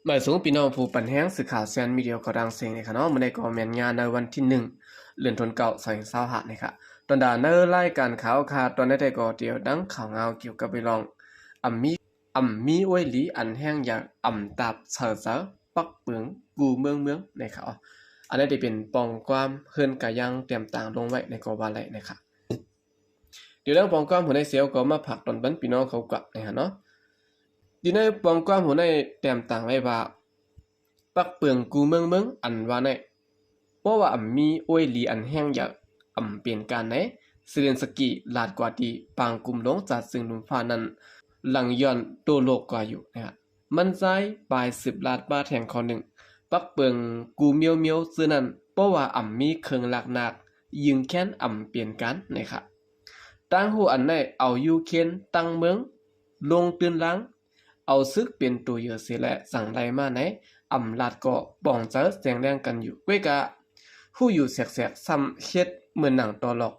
ບາຍສວງພີ່ນ້ອງຜູ້ປັນແຮງສື່ຂ່າວແຊນມີເດຍກໍດັງເສັງນີ້ຄະເນາະ. ມື້ນີ້ກໍແມ່ນງານໃນວັນທີໜຶ່ງ ເດືອນທີເກົ້າ ສອງພັນຊາວຫ້ານີ້ຄະ. ຕອນດາໃນລາຍການຂ່າວຄາ ຕອນໃນແຕ່ກໍຕຽວດັງຂ່າວງາວກ່ຽວກັບໄປລອງ ອຳມີ ອຳມີອວຍຫຼີ ອັນແຮງຢາກ ອຳຕາບເສີເສີ ປັກເປິງກູເມືອງເມືອງນີ້ຄະ. ອັນນັ້ນໄດ້ເປັນປ່ອງຄວາມເຮືອນກາຍັງແຕ້ມຕ່າງລົງໄວ້ໃນກໍວ່າໄດ້ນີ້ຄະ. ດຽວເລື່ອງປອງຄວາມຫົວໃນເຊວກໍມາຝາກຕອນປັນພີ່ນ້ອງເຂົາກວ່ານະຮະເນາະ. ຢູ່ໃນປອງຄວາມຫົວໃນແຕ້ມຕ່າງໄວ້ວ່າ ປັກເປິງກູເມືອງເມືອງ ອັນວ່າໃນ ເພາະວ່າອຳມີອວຍຫຼີອັນແຮງໃຫຍ່ ອຳເປັນການໃນ ເຊເລັນສະກີ ລາດກວ່າທີ່ປາງກຸມລົງຈາກເຊິ່ງລຸ່ມຟ້ານັ້ນ ຫຼັງຍ້ອນໂຕໂລກກວ່າຢູ່ນະຮະ. ມັນຊາຍປາຍສືບລາດມາແທ່ງຂໍ້ໜຶ່ງ ປັກເປິງກູມຽວໆ ຊື່ນັ້ນ ເພາະວ່າອຳມີເຄື່ອງຫຼັກໜັກ ຍິງແຄ້ນອຳເປັນການນະຄະ. ຕ່າງຮູ້ອັນໃນເອົາຢູເຄນຕັ້ງເມືອງລົງຕື່ນລາງ ເອົາຊຶກເປັນໂຕເຢີເສແລະ ສັງໄລມາໃນອຳລາດກໍປອງເຈີແສງແດງກັນຢູ່. ກ້ວຍກະຮູ້ຢູ່ແສກໆ ຊ້ຳເຮັດເໝືອນໜັງຕໍ່ຫຼອກ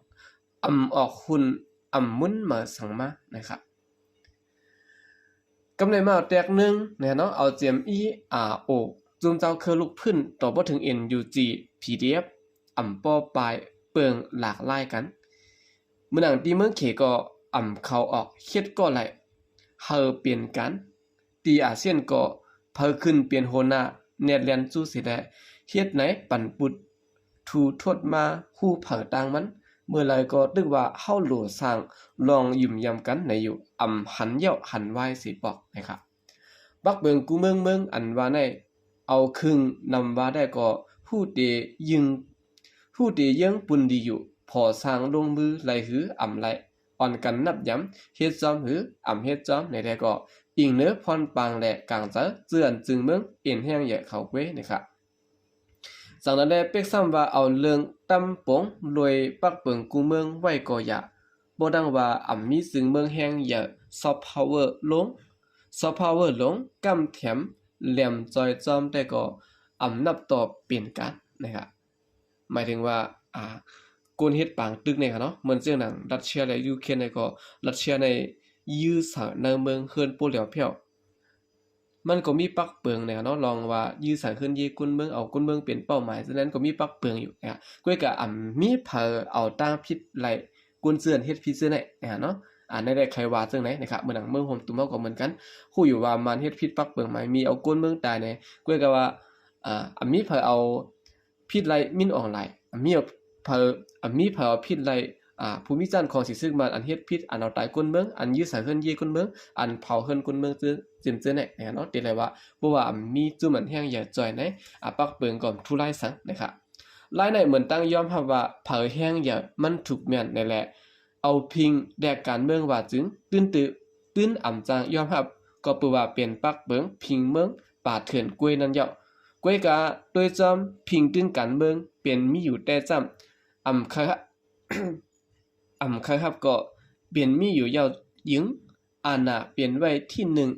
ອຳອອກຮຸ່ນ ອຳມຸນເໝີສັງມານະຄະ. ກຳໄລມາແຕກໜຶ່ງນະເນາະ ເອົາເຈມອີອາໂອ ຈຸ່ມເຈົ້າເຄືອລຸກພື້ນຕໍ່ບໍ່ເຖິງ ເອັນຢູຈີ ພີດີເອັຟ ອຳປ້ອປາຍເປິງຫຼາກຫຼາຍກັນ. ເໝືອນໜັງທີ່ເມືອງເຂກໍອຳເຂົ້າອອກ ເຮັດກໍໄລ່ເຮີເປັນການ ທີ່ອາຊຽນກໍເພີຂຶ້ນເປັນຫົວໜ້າແນດແລນຊູເສແລະ ເຮັດໃນປັນປຸດ ທູທົດມາ ຮູ້ເຜີຕ່າງມັນ ເມື່ອໃດກໍຕຶກວ່າເຮົາໂຫຼສ້າງລອງຢືມຢຳກັນໃນຢູ່ ອຳຫັນຢຽວຫັນວາຍເສປອກນະຄະ. ບັກເບິງກູເມືອງເມືອງ ອັນວ່າໃນ ເອົາຄຶ່ງນຳວ່າໄດ້ກໍຮູ້ເຕຍຶງ ຮູ້ເຕເຢີ້ງປຸນດີຢູ່ ພໍສ້າງລົງມືໄລ່ຫືອອຳໄລ່ ອ່ອນກັນນັບຢຳ ເຮັດຊອມຫື ອຳເຮັດຊອມໃນແທ້ກໍ ອີງເໜີພອນປາງແລະກາງໃຈ ເຈື່ອນຈຶ່ງເມືອງເອັນແຮງໃຫຍ່ເຂົາເກວນະຄະ. ຈັ່ງນັ້ນແລະ ເປັກຊ້ຳວ່າເອົາເລື່ອງຕຳປົງລວຍປັກເປິງກູເມືອງໄວ້ກໍຢ່າ ບໍ່ດັງວ່າອຳມີຊຶ່ງເມືອງແຮງໃຫຍ່ ຊອບພາວເວີລົງ ຊອບພາວເວີລົງ ກຳແຖມແຫຼມຈ່ອຍຈ້ອມແຕ່ກໍອຳນັບຕໍ່ເປັນການນະຄະ. ໝາຍເຖິງວ່າ ອ່າ ກົນເຮັດປາງຕຶກນີ້ຄະເນາະ ເໝືອນເຊັ່ນຫຍັງ ຣັດເຊຍ ແລະ ຢູເຄຣນນີ້ກໍ ຣັດເຊຍນີ້ຢື້ສາຍໃນເມືອງເຮືອນໂປແຫຼວແພ້ວ ມັນກໍມີປັກເປິງນະຄະເນາະ ລອງວ່າຢື້ສາຍເຮືອນເຢກົ້ນເມືອງ ເອົາກົ້ນເມືອງເປັນເປົ້າໝາຍ ສະນັ້ນກໍມີປັກເປິງຢູ່ນະຄະ. ກ້ວຍກະອຳມີໃຜເອົາຕາງຜິດໄລ່ ກົນເຈື່ອນເຮັດຜິດເຈື່ອນແດ່ນະຄະເນາະ. ອັນໃດໃດໃຄວ່າຈັ່ງໃດນະຄະ ເໝືອນໜັງເມືອງໂຮມຕຸມເຮົາກໍເໝືອນກັນ ຮູ້ຢູ່ວ່າມັນເຮັດຜິດປັກເປິງໝາຍ ມີເອົາກົ້ນເມືອງຕາຍແດ່ ກ້ວຍກະວ່າ ອາ ອຳມີໃຜເອົາ ຜິດໄລ່ມິນອອນລາຍ ມີເອົາ ມີໃຜເອົາຜິດໄລ່ ອາ ຜູ້ມີຈ້ານຂອງສີຊຶກມາ ອັນເຮັດຜິດ ອັນເອົາຕາຍກົ້ນເມືອງ ອັນຢື້ສາຍເຮືອນເຢກົ້ນເມືອງ ອັນເຜົາເຮືອນກົ້ນເມືອງ ເຈີ ເຈີນແດ່ນະຄະເນາະ. ແຕ່ລະວ່າ ບໍ່ວ່າມີຈຸ້ມອັນແຮງໃຫຍ່ຈ່ອຍໃນ ອາ ປັກເປິງກໍທຸລາຍສັງນະຄະ. ລາຍໃນເໝືອນຕັ້ງຍອມຮັບວ່າ ໃຜແຮງໃຫຍ່ມັນຖືກແມ່ນໃນແລະ ເອົາພິງແດກການເມືອງວ່າຈຶ່ງ ຕື່ນຕື່ ຕື່ນອຳຈ້າງຍອມຮັບ ກໍເປີວ່າເປັນປັກເປິງພິງເມືອງປ່າເຖື່ອນກ້ວຍນັ້ນເຍົາະ. ກ້ວຍກະໂດຍຈອມພິງຕື່ນການເມືອງເປັນມີຢູ່ແຕ່ຈ້ຳ ອຳຄະ ອຳຄະຮັບກໍເປັນມີຢູ່ເຍົາະຍຶງ ອານາເປັນໄວ້ທີໜຶ່ງ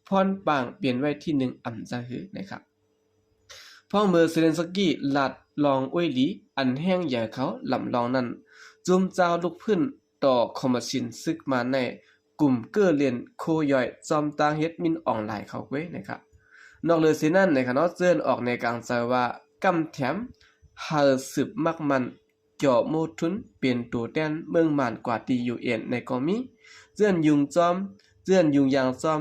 ພອນປາງເປັນໄວ້ທີໜຶ່ງ ອຳຈະຫືນະຄະ. ພ້ອມເມື່ອເຊເລັນສະກີລາດລອງອວຍຫຼີ ອັນແຮງໃຫຍ່ເຂົາລຳລອງນັ້ນ ຈຸ້ມຈາວລຸກພື້ນຕໍ່ຄອມມະຊິນຊຶກມາໃນ ກຸ່ມເກີ່ເຫຼັ້ນໂຄຍ່ອຍ ຊອມຕາງເຮັດມິນອອນລາຍເຂົາເກວນະຄະ. ນອກເຫຼືອເສຍນັ້ນນະຄະເນາະ ເຈື່ອນອອກໃນກາງໃຈວ່າ ກຳແຖມ ໃຫ້ສືບໝັກໝັ້ນ ຈໍໂມທຸນ ເປັນໂຕແທນເມືອງມ່ານກວ່າທີ່ຢູເອັນໃນກໍມີ ເຈື່ອນຍຸງຈອມ ເຈື່ອນຍຸງຢາງຈອມ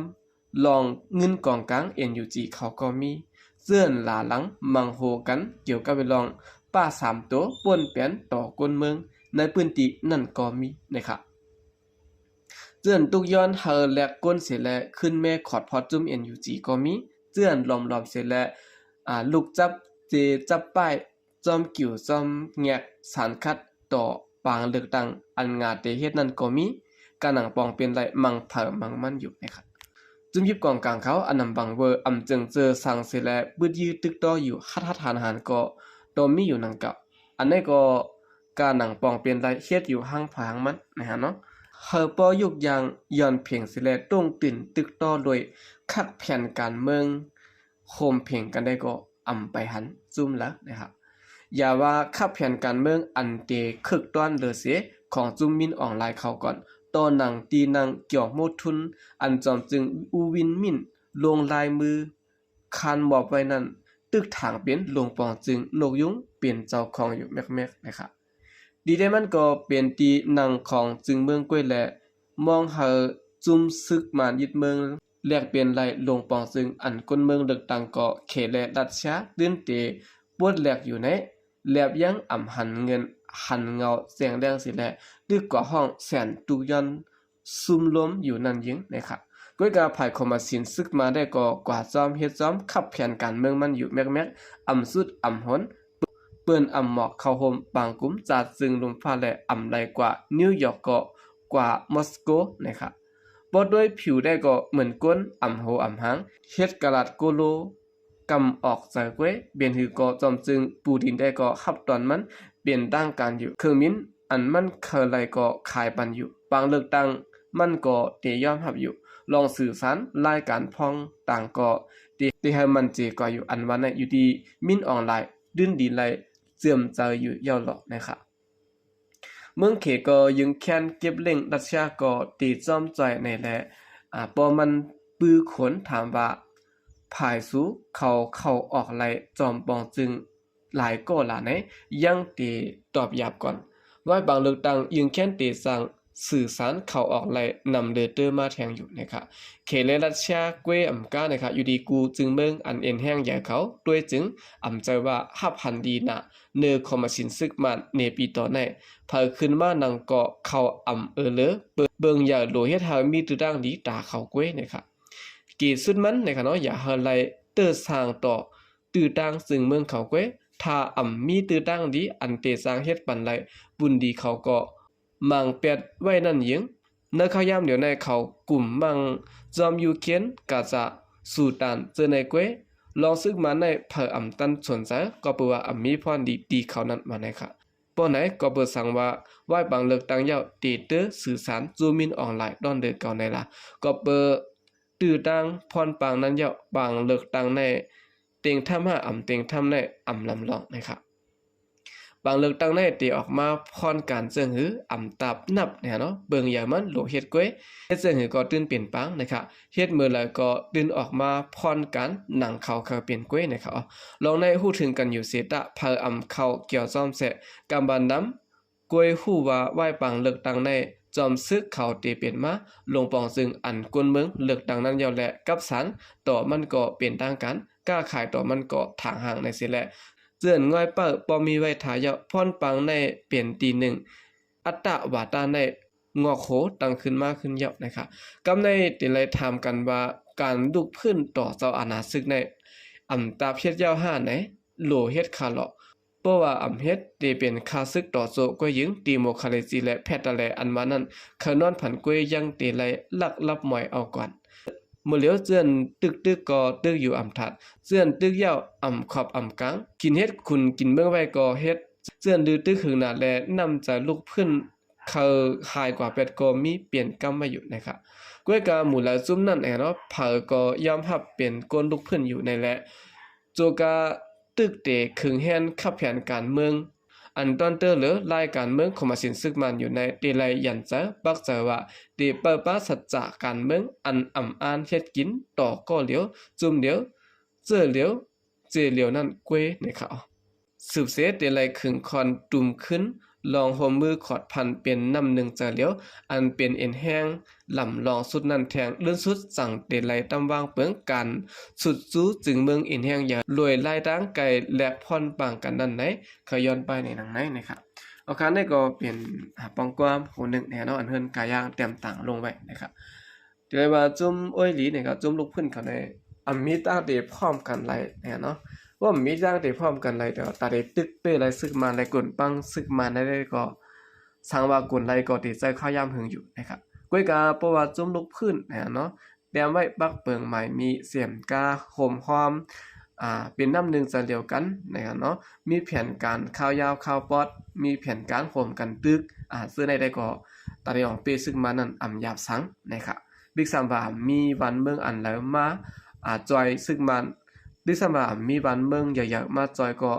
ລອງເງິນກອງກາງ ເອັນຢູຈີ ເຂົາກໍມີ ເຈື່ອນຫຼາຫຼັງມັງໂຮກັນ ກ່ຽວກັບເລື່ອງປາສາມໂຕ ປ່ນແປນຕໍ່ຄົນເມືອງໃນພື້ນທີ່ນັ້ນກໍມີນະຄະ. ເຈື່ອນຕຸກຍ້ອນ ເຮີແລກກົ້ນເສແລະ ຂຶ້ນແມ່ຂອດພອດຈຸ້ມ ເອັນຢູຈີ ກໍມີ ເຈື່ອນລອມໆເສແລະ ອາ ລຸກຈັບເຈຈັບປ້າຍ ຈອມກິວຈອມແງກສານຂັດຕໍ່ປາງເລືອກຕັ້ງ ອັນງາເຕເຮັດນັ້ນກໍມີ ກະໜັງປອງເປັນໄລ່ມັງເຜີມັງມັນຢູ່ນະຄະ. ຈຸ້ມຢິບກອງກາງເຂົາ ອານຳບັງເວີ ອຳເຈີງເຈີສັງເສແລະ ບືດຢື້ຕຶກຕໍ່ຢູ່ ຮັດຮັດຫານຫານກໍ ໂຕມີຢູ່ໜັງເກົ່າ ອັນໃດກໍກະໜັງປອງເປັນໄລ່ ເຮັດຢູ່ຫາງໃຜຫາງມັນນະຄະເນາະ. ເຮີປໍ້ຍຸກຢ່າງຍ້ອນເພງເສແລະ ຕົງຕື່ນຕຶກຕໍ່ໂດຍຄັກແຜນການເມືອງ ໂຮມເພງກັນໄດ້ກໍອຳໄປຫັນຈຸ້ມລະນະຄະ. ຢ່າວ່າຄັບແຜນການເມືອງອັນເຕເຄິກຕ້ອນເລີເສຂອງຈຸ້ມມິນອອນລາຍເຂົາກ່ອນ ຕໍ່ໜັງຕີໜັງກຽວໂມທຸນ ອັນຈອມຈຶ່ງອູວິນມິນລົງລາຍມື ຄານມອບໄວ້ນັ້ນ ຕຶກຖາງເປັນໂລງປອງຈຶ່ງນົກຍຸງເປັນເຈົ້າຂອງຢູ່ແມັກໆ ນະຄະ. ດີແດ່ມັນກໍເປັນທີ່ນັ່ງຂອງຈຶ່ງເມືອງກ້ວຍ ແລະ ມອງໃຫ້ຈຸ້ມຊຶກມານຍຶດເມືອງ ແລກປ່ຽນໄລ່ໂລງປອງຈຶ່ງ ອັນຄົນເມືອງເລືອກຕັ້ງກໍເຂແລະຣັດເຊຍ ຕື່ນເຕປວດແລກຢູ່ໃນ ແລບຍັງອຳຫັນເງິນຫັນເງົາແຈ້ງແລງຊິແລ ຕຶກກວ່າຫ້ອງແສນຕຸກຍ້ອນຊຸ່ມລົມຢູ່ນັ້ນຍິງ ນະຄະ. ກ້ວຍກາຝ່າຍຄອມມະຊິນຊຶກມານໄດ້ກໍກວ່າຊ້ອມເຮັດຊ້ອມຂັບແຜນການເມືອງມັນຢູ່ແມັກໆ ອຳສຸດອຳຫົນ ເປີ້ນອຳໝອກເຂົ້າໂຮມບາງກຸ່ມຈາດຈຶ່ງລຸ່ມຟ້າ ແລະ ອຳໄລ່ກວ່ານິວຢອກກໍກວ່າມອສໂກ ນະຄະ. ບໍ່ດ້ວຍຜິວໄດ້ກໍເໝືອນກົ້ນອຳໂຫອຳຫາງ ເຮັດກະລາດໂກໂລ ກຳອອກໃຈກ້ວຍ ເປັນຫືກໍຈອມຈຶ່ງປູດິນໄດ້ກໍຮັບຕອນມັນເປັນທາງການຢູ່ ເຄື່ອງບິນອັນມັນເຄີຍໄລ່ກໍຂາຍປັນຢູ່ ປາງເລືອກຕັ້ງມັນກໍເຕຍອມຮັບຢູ່ ລອງສື່ສານລາຍການພອງຕ່າງກໍເຕ ເຕໃຫ້ມັນເຈກວ່າຢູ່ ອັນວ່າໃນຢູ່ທີ່ມິນອອງລາຍ ດື່ນດີໄລ່ເຈື່ອມໃຈຢູ່ເຍົາເລາະ ນະຄະ. ເມືອງເຂກໍຍຶງແຄ້ນເກັບເລັ່ງ ຣັດເຊຍກໍເຕຈອມຈ່ອຍໃນແລ ອາ ປໍມັນປືຂົນຖາມວ່າ ຜາຍສູເຂົາເຂົ້າອອກໄລ່ຈອມປອງຈຶ່ງຫຼາຍກໍຫຼາໃນ ຍັງເຕຕອບຢາບກ່ອນ ວ່າບາງເລືອກຕັ້ງຍຶງແຄ້ນເຕສັ່ງສື່ສານເຂົ້າອອກໄລ່ນຳເລີເຕີມາແທງຢູ່ ນະຄະ. ເຂແລະຣັດເຊຍກ້ວຍອຳກາ ນະຄະ ຢູ່ດີກູຈຶ່ງເມືອງອັນເອັນແຮງໃຫຍ່ເຂົາ ດ້ວຍຈຶ່ງອຳໃຈວ່າຮັບຫັນດີນາ ເນີຄອມມະຊິນຊຶກມານເນປີຕໍ່ໃນ ໃຜຂຶ້ນມານັ່ງກໍເຂົ້າອຳເອີເລີ ເບິ່ງໃຫຍ່ໂຫຼເຮັດໃຫ້ມີຕື້ຕ່າງດີຕາເຂົາກ້ວຍ ນະຄະ. ເກສຸດມັນ ນະຄະເນາະ ຢ່າໃຫ້ໄລ່ເຕີສ້າງຕໍ່ຕື້ຕ່າງຈຶ່ງເມືອງເຂົາກ້ວຍ ຖ້າອຳມີຕື້ຕ່າງດີອັນເຕສ້າງເຮັດປັນໄລ່ບຸນດີເຂົາກໍ ມັງແປດໄວ້ນັ້ນຍິງ ໃນຄາວຍາມດຽວໃນເຂົາກຸມມັງຈອມຢູ່ເຄນ ກາຈະ ສູຕານ ເຈີໃນກ້ວຍ ລອງຊຶກມາໃນ ເຜີອຳຕັນສົນໃຈ ກໍເປີວ່າອຳມີພອນດີ ດີເຂົານັ້ນມາໃນຄະ. ປ້ອນໃນກໍເປີສັງວ່າ ວາຍປາງເລືອກຕັ້ງເຍົາ ເຕເຕີສື່ສານ ຈູມິນອອນລາຍ ດອນເດີເກົ່າໃນລະ ກໍເປີ ຕື້ຕ່າງພອນປາງນັ້ນເຍົາ ປາງເລືອກຕັ້ງໃນ ເຕັງທຳຫ້າ ອຳເຕັງທຳໃນ ອຳລຳລອງ ນະຄະ. ບາງເລືອກຕັ້ງໃນເຕອອກມາພອນການເຊິ່ງຫື ອຳຕາບນັບ ນະເນາະ ເບິ່ງໃຫຍ່ມັນໂຫຼເຮັດກ້ວຍ ເຮັດເຊິ່ງຫືກໍຕື່ນເປັນປາງ ນະຄະ ເຮັດມື້ໃດກໍຕື່ນອອກມາພອນການໜັງເຂົາເຄີຍເປັນກ້ວຍ ນະຄະ. ລອງໃນຮູ້ເຖິງກັນຢູ່ເສຕະ ເຜີອອຳເຂົ້າກ່ຽວຊ້ອມແຊະ ກຳບານນຳ ກ້ວຍຮູ້ວ່າວາຍປາງເລືອກຕັ້ງໃນ ຈອມຊຶກເຂົາເຕເປັນມາ ລົງປອງຈຶ່ງອັນກົນເມືອງເລືອກຕັ້ງນັ້ນເຍົາ ແລະ ກັບສານຕໍ່ມັນກໍເປັນທາງການ ຄ້າຂາຍຕໍ່ມັນກໍທາງຫ່າງໃນເສແລະ ເຈື່ອນງ່ອຍເປີ້ນບໍ່ມີໄວ້ຖ້າເຍົາ ພອນປາງໃນເປັນຕີໜຶ່ງ ອັດຕະວາຕາໃນງອກໂຫຕັ້ງຂຶ້ນມາຂຶ້ນເຍົາ ນະຄະ. ກຳໃນເຕໄລ່ຖາມກັນວ່າ ການລຸກຟື້ນຕໍ່ເຈົ້າອານາຊຶກໃນ ອຳຕາບເຮັດເຍົາຫ້າໃນ ໂຫຼເຮັດຄາເລາະ ເພາະວ່າອຳເຮັດເຕເປັນຂ້າຊຶກຕໍ່ໂຈະກ້ວຍຍິງ ດີໂມຄຣາຊີ ແລະ ແພດຕະແລ ອັນວ່ານັ້ນ ເຂົານອນຝັນກ້ວຍຍັງເຕໄລ່ລັກລັບໝອຍເອົາກ່ອນ ມື້ຫຼຽວເຈື່ອນຕຶກຕຶກກໍຕຶກຢູ່ອຳທັດ ເຈື່ອນຕຶກເຍົາອຳຂອບອຳກາງ ກິນເຮັດຂຸນກິນເມືອງໄວ້ກໍເຮັດ ເຈື່ອນດືຕຶກຫຶງໜາແລ ນ້ຳໃຈລຸກຟື້ນ ເຂົາຫາຍກວ່າແປດກໍມີປ່ຽນກຳໄວ້ຢູ່ ນະຄະ. ກ້ວຍກາໝູ່ຫຼາຍຊຸມນັ້ນ ນະເນາະ ເຜາກໍຍອມຮັບເປັນຄົນລຸກຟື້ນຢູ່ໃນແລ ໂຈກາຕຶກເຕເຄິ່ງແຮນຂັບແຜນການເມືອງ ອັນຕ້ອນເຕີເລີລາຍການເມືອງ ຄອມມະຊິນຊຶກມານຢູ່ໃນ ເຕໄລ່ຢັນໃຈປັກໃຈວ່າ ເຕເປີປາສັດຈະການເມືອງ ອັນອຳອານເຮັດກິນຕໍ່ກໍຫຼຽວ ຈຸ່ມຫຼຽວ ເຈີຫຼຽວ ເຈຫຼຽວນັ້ນກ້ວຍ ນະຄະ. ສືບເສເຕໄລ່ເຄິ່ງຄອນຕຸມຂຶ້ນ ລອງໂຮມມືຂອດພັນເປັນນ້ຳໜຶ່ງໃຈຫຼຽວ ອັນເປັນເອັນແຮງ ລຳລອງຊຸດນັ້ນແທງ ລື່ນສຸດຈັ່ງເຕໄລ່ຕຳວາງເປິງການຊຸດຊູຈຶ່ງເມືອງເອັນແຮງໃຫຍ່ ລວຍລາຍທາງໄກແລກພອນປາງກັນນັ້ນໃນ ເຂົາຍ້ອນໄປໃນໜັງໃນ ນະຄະ. ໂອຄາ ນີ້ກໍເປັນ ອາ ປ້ອງຄວາມໂຫໜຶ່ງ ນະເນາະ ອັນເຮືອນກາຍ່າງແຕ້ມຕ່າງລົງໄວ້ ນະຄະ. ຖືໄດ້ວ່າຈຸ້ມໂອ້ຍຫຼີ ນີ້ກໍຈຸ້ມລຸກຟື້ນເຂົາໃນ ອຳມີຕາເຕພ້ອມກັນໄລ່ ນະເນາະ ວ່າມີຕາເຕພ້ອມກັນໄລ່ ແຕ່ວ່າຕາເຕຕຶກເປ້ໄລ່ຊຶກມານ ໄລ່ກົນປັງຊຶກມານໄດ້ກໍ ສັງວ່າກົນໄລ່ກໍເຕໃຊ້ຄາວຍາມເຫິງຢູ່ ນະຄະ. ກ້ວຍກາເພາະວ່າຈຸ້ມລຸກຟື້ນ ນະເນາະ ຕຽມໄວ້ປັກເປິງໝາຍມີ ເສມກາ ໂຮມຮອມ ອາ ເປັນນ້ຳໜຶ່ງໃຈດຽວກັນ ນະຄະເນາະ ມີແຜນການຄາວຍາວຄາວປອດ ມີແຜນການໂຮມກັນຕຶກ ອາ ເຊິ່ງໃດໆກໍ ຕາໄດ້ອອກເປ້ຊຶກມານັ້ນອຳຫຍາບສັງ ນະຄະ. ບິກສຳວ່າມີບ້ານເມືອງອັນໃດມາ ອາ ຈ່ອຍຊຶກມານ ບິກສຳວ່າມີບ້ານເມືອງໃຫຍ່ໆມາຈ່ອຍກໍ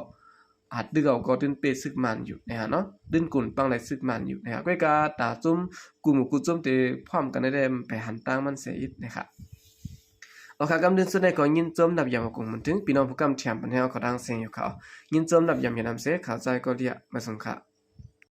ອາ ຕຶກເອົາກໍຕື່ນເປ້ຊຶກມານຢູ່ ນະຄະເນາະ ຕື່ນກຸນປັງໄລ່ຊຶກມານຢູ່ ນະຄະ. ກ້ວຍກາຕາຈຸ້ມ ກຸມກຸຈຸ້ມເຕພ້ອມກັນໄດ້ ໄປຫັນຕ່າງມັນເສຍອີກ ນະຄະ. ເອົາລະ ກ່ອນອື່ນສຸດນີ້ ຂໍຍິນຊົມນອບຢາມຂອບຄຸນມາເຖິງພີ່ນ້ອງຜູ້ກຳແຖມປັນແຮວເຂົ້າທາງເສຍງຢູ່ຂ່າວ. ຍິນຊົມນອບຢາມຢ່ານຳເສຍ ຂ່າວໃຈກໍເລຍ ມາສົ່ງຄ່າ.